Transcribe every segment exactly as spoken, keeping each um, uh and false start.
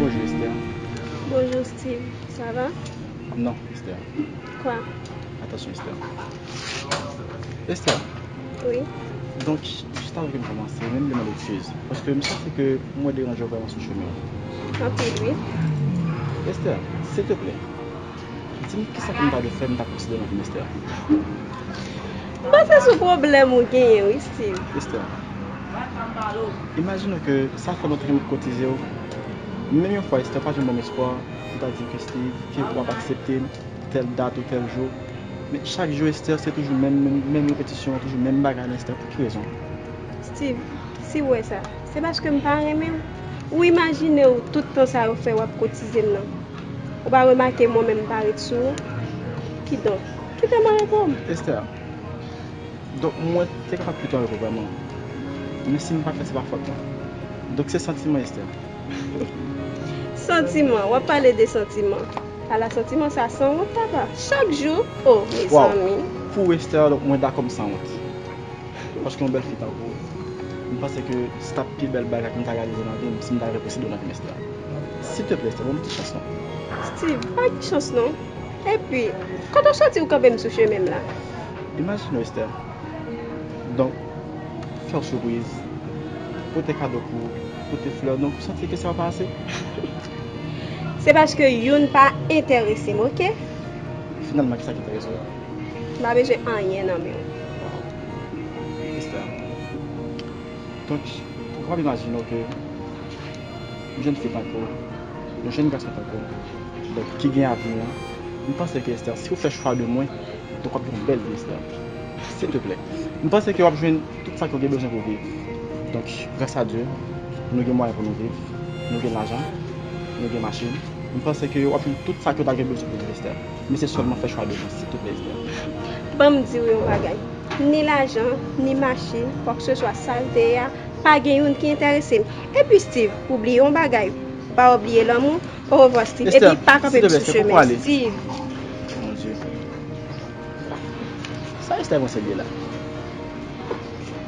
Bonjou, Esther. Bonjou, Steve. Sa va? Non, Esther. Kwa? Atansyon, Esther. Esther. Wi. Donk, jis avan ke m kòmanse, mwen vle mande eskiz. Paske m santi ke mwen deranje w vrèman sou chemen an. Anpil, wi. Esther, silteplè, di m kisa ke m ta dwe fè m ta konsidere w nan vi m, Esther. M panse sou pwoblèm ou genyen, wi, Steve. Esther, imajine w ke sa fè lontan ke m ap kotize w. Menm yon fwa, Esther, pa janm ban m espwa, m ta di w ke Steve, ke w ap aksepte m tèl dat ou tèl jou. Men chak jou, Esther, se toujou menm, menm, menm repetisyon an, toujou menm bagay la, Esther. Pou ki rezon? Steve, si w wè sa, se paske m pa renmen w. Ou imajine w tout tan sa yo fè w ap kotize m nan. Ou pa remake mwen menm m pa ret sou ou? Kidonk, kite m an repo m. Esther, donk mwen te kapab kite w an repo vrèman. Men si m pa fè, se pa fòt mwen. Donk se santiman, Esther. Santiman? W ap pale de santiman? Ala santiman sa sanwont, papa. Chak jou? O, mezanmi. Pou Esther, donk mwen dakò m sanwont. Paske yon bèl fi tankou w, m panse ke se t ap pi bèl bagay ke m ta reyalize nan vi m si m ta rive posede w nan vi m, Esther. Silteplè, Esther, ban m yon ti chans non. Steve, pa gen chans non. Epi, kote w soti ou kanpe m sou chemen m la? Imajine w, Esther. Donk, fè w sipriz, pote kado pou ou, pote flè, donk ou santi ke sa yo pa ase? Se paske youn pa enterese m, oke? Finalman, kisa ki enterese w? M pa bezwen anyen nan men w. Esther. Donk, ou kapab imajine w ke yon jèn fi tankou w, yon jèn gason tankou w, donk, ki gen avni an, m panse ke, Esther, si w fè chwa de mwen, donk w ap gen yon bèl vi, Esther. Silteplè. M panse ke w ap jwenn tout sa ke w gen bezwen pou w viv. Donk, gras a Dye, nou gen mwayen pou nou viv, nou gen lajan, nou gen machin. M panse ke w ap jwenn tout sa ke w ta gen bezwen pou viv, Esther. Men se sèlman fè chwa de mwen, silteplè, Esther. Ban m di w yon bagay. Ni lajan, ni machin, kwakseswa sa l te ye a, pa gen youn ki enterese m. Epi Steve, ou bliye yon bagay. Pa oubliye lanmou. Orevwa, Steve. Epi pa kanpe m sou chemen, Steve. Mon Dieu. Sa Esther panse l ye la?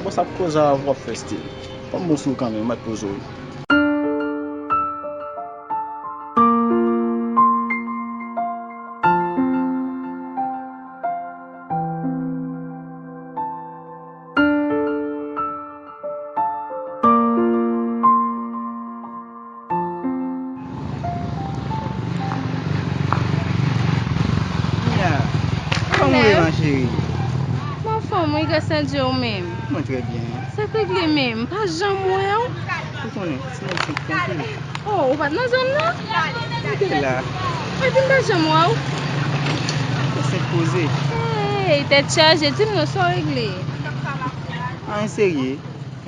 Bon, sa koze a w ap fè, Steve. Fò m bon sou ou kanmenm, m ap poze w. Mia, kòman w ye, ma chérie? M anfòm wi, gras a Dye, ou menm? Mwen trè byen. Sa k regle menm? M pa janm wè w. Ou konnen, ti nèg senk trankil. Oh, ou pa t nan zòn nan? M te la. Epi m pa janm wè w. Te senk poze. Hey, tèt chaje, di m non, sa w regle? Anyen serye.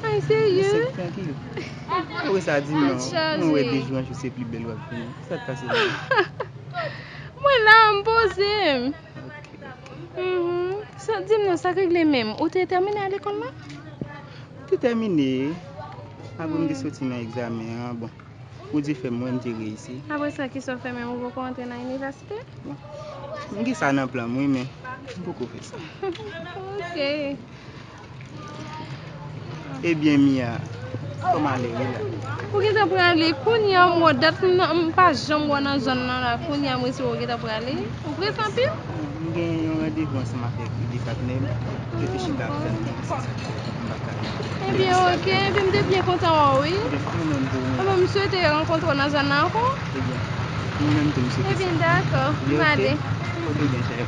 Anyen serye? Te senk trankil. Apre sa, di m non, mwen wè de jou an jou se pi bèl w ap vini. Sa k pase la? Mwen la, m poze m. Mhm. Sa, di m non, sa k regle menm? Ou te tèmine al lekòl la? Mwen te tèmine. Apre m te soti nan egzamen an, bon. Bondye fè m wè m te reyisi. Apre sa, kisa w fè menm? Ou poko antre nan inivèsite? Bon. M gen sa nan plan m, wi, men m poko fè sa. Ok. Ebyen, Mia, fò m ale, wi, la. Ou gentan prale? Kounye a, m wè w dat m nan, m pa janm wè w nan zòn nan la. Kounye a, m resi wè w gentan prale. Ou prese anpil? M gen yon randevou ansanm avèk de patnè m. Yo te chita ap tann mwen. M pa ka rive. Ebyen, ok. Ebyen, m te byen kontan wè w, wi. Ebyen, fò m mande w. Ebyen, m swete rankontre w nan zòn nan ankò. Ebyen, mwen menm tou, m swete sa. Ebyen, dakò. M ale. Ok, byen, cheri.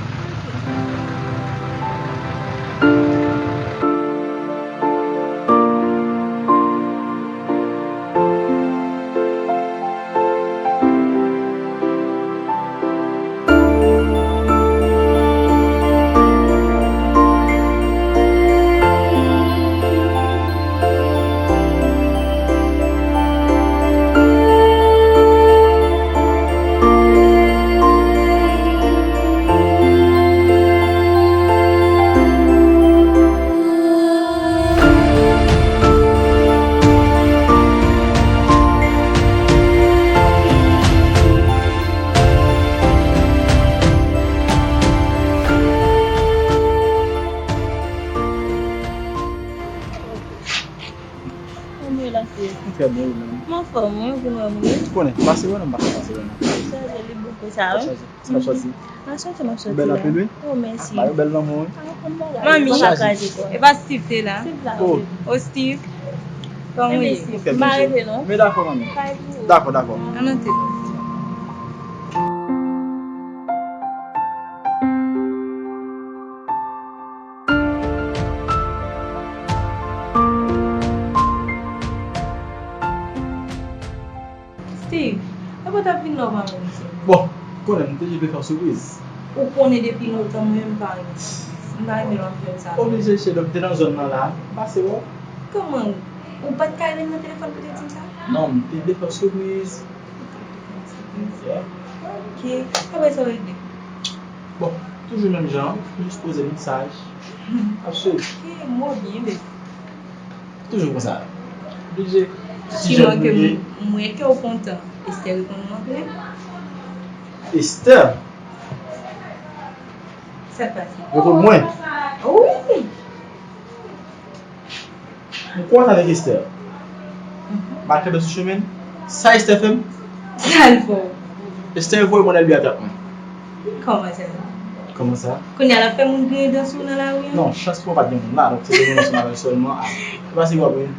Kòman, ou vin wè moun yo? Ou konnen, pase wè non, m pa ka pase wè non. Chaje li bon konsa, wi. Chaje. Sa ap sòti. M ap sòti, m ap sòti la. Ou bèl anpil, wi. Oh, mèsi. Ba yo bèl lanmou, wi. Manmi, pa kraze kò. E pa Steve te la? Steve la. Oh. Oh, Steve. Kòman w ye? Ok, m pa rete non. Men dakò, manmi. Dakò, dakò. Ann antre. Steve, e pa t ap vin la w pa menm di m. Bon, ou konnen m te jis vle fè w sipriz. Ou konnen depi lontan mwen menm m pa renmen sipriz. M pa renmen lè w ap fè m sa. Oblije cheri, m te nan zòn nan la, m pase wè w. Kòman? Ou pa t ka rele m nan telefòn pou te di m sa? Non, m te vle fè w sipriz. Yeah. Ok, apre sa w regle. Bon, toujou menm jan, m jis poze m, m saj. Ap swiv. Ok, m wè w byen, baby. Toujou konsa. Oblije. Ti jèn nou ye. M wè ke w kontan. Esther reponn mwen vre. Esther? Sa k pase? Reponn mwen. Wi. M kwè w t avèk Esther. Mhm. M al kanpe sou chemen l. Sa Esther fè m? Sa l fè w? Esther voye mwen nan li atak mwen. Kòman sa? Kòman sa? Kounye a l ap fè moun griyen dan sou w nan lari an? Non, chans pou mwen pa t gen moun la, donk se te moun ansanm avè l sèlman. Ah, se pa si w ap ri.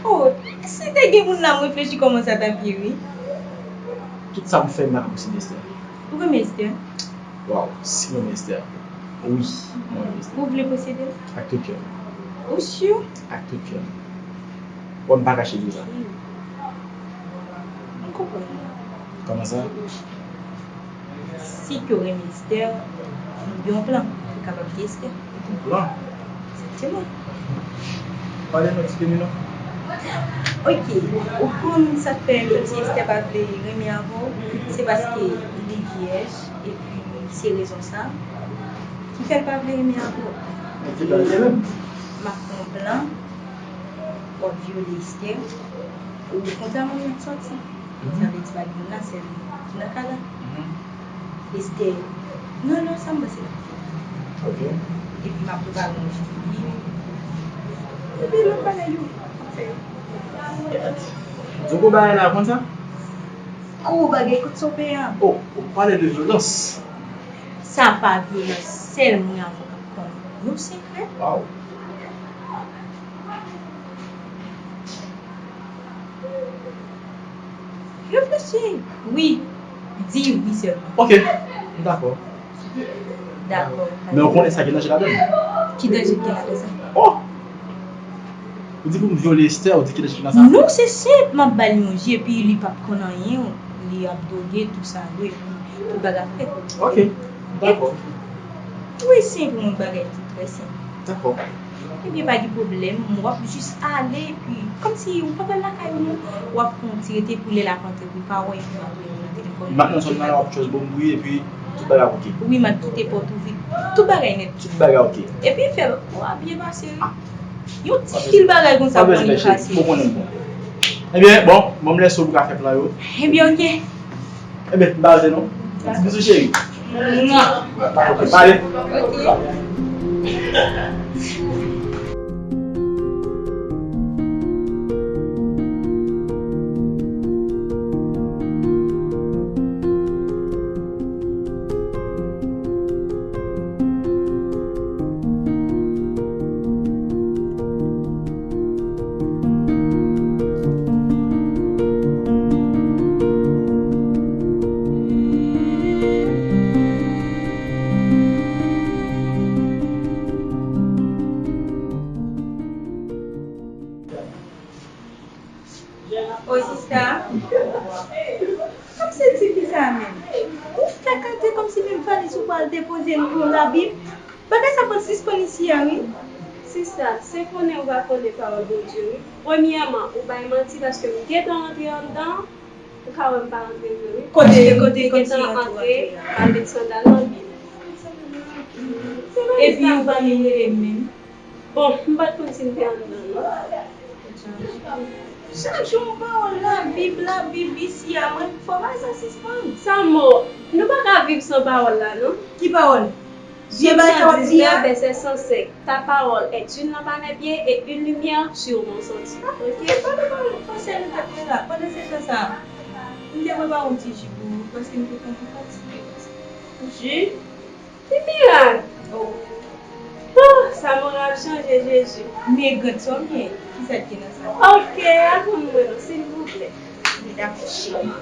Oh, si te gen moun la, m reflechi kòman sa t ap ye, wi. Tout sa m fè, m pa ka posede Esther. Ou renmen Esther? Waw, si mwen renmen Esther. Wi, mwen renmen Esther. Ou vle posede l? Ak tout kè m. Ou si? Ak tout kè m. Wè m pa kache di w sa. M konprann. Kòman sa? Si ke w renmen Esther, m gen yon plan pou w kapab gen Esther. Yon plan? Egzakteman. Pale nou, eksplike nou. Ok, ou konn sa k fè kòmsi Esther pa vle renmen avè w? Se paske li vyèj, epi se rezon sa ki fè l pa vle renmen avè w. Men ki bagay menm? M ap fè yon plan, w ap vyole Esther, ou kontan manman sòti. Mhm. Sa vle di pa gen moun la, sèl li ki nan kay la. Mhm. Esther, non, non, sa m panse la. Ok. Epi m ap prepare yon jus pou li. Epi lòt bagay yo, m ap fè yo. Di w gwo bagay la konn sa? Gwo bagay, kote sa w peye a? Oh, ou pale de vyolans. Sa pa vyolans, sèl mwen avè w k ap konnen. Nou sekrè. Waw. Reflechi. Wi. Di wi sèlman. Ok. M dakò. Dakò. Men ou konnen sa gen danje ladan l. Ki danje ki gen ladan sa? Oh! Ou di pou m vyole Esther, ou di ki danje ki nan sa? Non, se senp. M ap ba l yon je, epi li p ap konn anyen. Li ap dwoge, tou sa, wi, epi tout bagay ap fèt. Ok. Dakò. Wi, senp, yon bagay ki trè senp. Dakò. Ebyen, pa gen pwoblèm, w ap jis ale, epi kòmsi ou pa pral lakay ou non, w ap fè yon ti rete pou lè l ap antre, wi, pa wè, epi w ap rele nan telefòn. M ap nan zòn nan la, w ap tchòz bon bri, epi tout bagay ap oke. Wi, m ap kite pòt ouvri, tout bagay nèt. Tout bagay oke. Epi fè, w ap byen pase, wi. Ah. Yon ti fil bagay konsa pou li pase. Ou konnen m bon. Ebyen, bon, bon, m lèse w pou ka fè plan yo. Ebyen, oke. Ebyen, m pa rete non. Ti bizou cheri. Mwa. Pale. Ok. O sista, kòmsi ti fi sa menm? Ou fèk antre kòmsi menm valiz ou pral depoze l pou yon Labib. Bagay sa pral sispann isi a, wi. Sista, se konnen ou pa konnen pawòl Bondye, wi. Premyèman, ou bay manti paske m gentan rantre anndan, ou ka wè m pa rantre vre, wi. Kote, kote, kote, gentan rantre, al met sandal nan pye. Epi ou pa menm rele m menm. Bon, m pa t konn si m te anndan, non. Chak jou yon pawòl Labib, Labib isi a, mwen, fò bagay sa sispann. Sa mo, nou pa ka viv san pawòl la, non. Ki pawòl? Vye bagay w ap di a. Psaume cent dix-neuf, verset cent cinq. Ta parole est une lampe à mes pieds et une lumière sur mon sentier. Ok? Pandan, pandan, pandan se tan sa, m te prepare yon ti ji pou ou, paske m te kontan fatige. Ji? Ki mirak! Oh. Oh, sa mwen ap chanje, Jezi. Men gad sa w gen, ki sa k gen nan sa? Ok, aprann mwen non, silvouplè. Men dakò, cheri.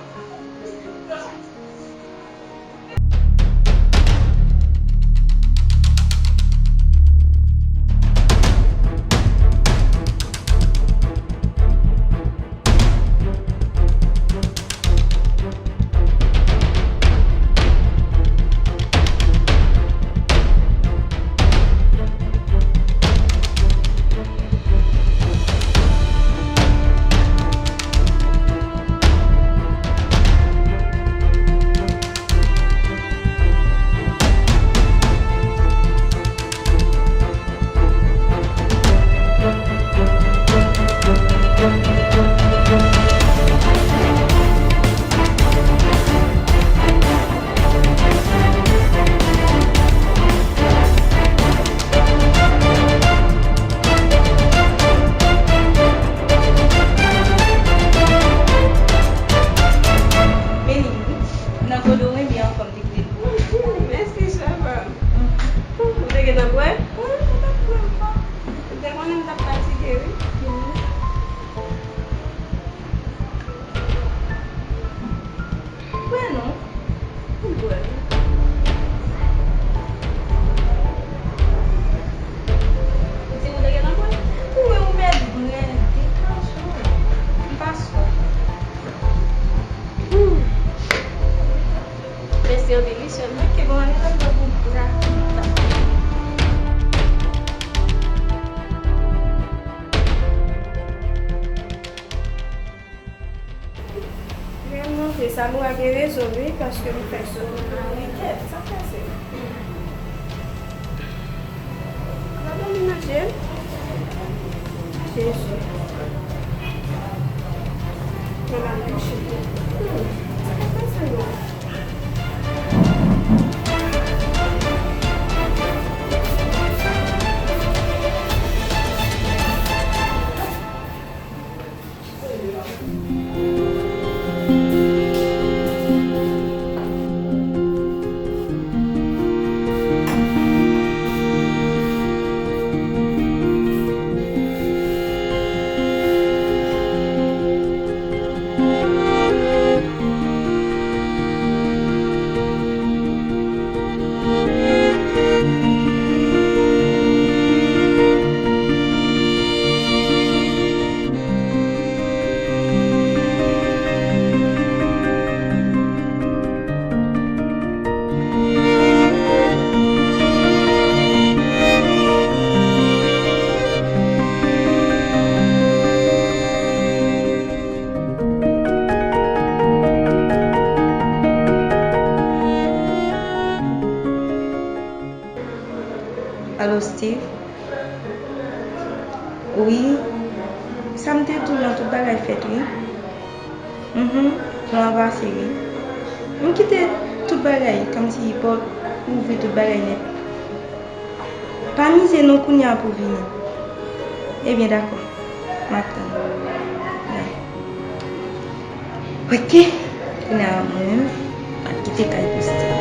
Men li wi, nan kote w renmen an, fanm te kite l pou ou. Mèsi, chèf. Ou te gentan prè? Wi, mwen te prè, mwen. Ou te konnen m t ap fatige, wi. Prè non. Ou prè. Ou di ou te gentan prè? Wi, ou mèt prè. Degaje w. M pa swa. Hmm. Mèsi anpil, wi, chèf. Ok, bon, ann ale pou travay. Reyèlman vre, Samoura gen rezon, wi, paske m fèk sot nan wikèn. Sa k pase? Gade manje m. Jezi. Mwen mal touche. Hmm, sa k ap pase non? Alo, Steve? Wi. Sa m te di w lan, tout bagay fèt, wi. Mhm, plan an pase, wi. M kite tout bagay, kòmsi pòt ouvri, tout bagay nèt. Pa mize non, kounye a pou vini. Ebyen, dakò. M ap tann. Oke. Kounye a mwen menm, m ap kite kay pou Steve.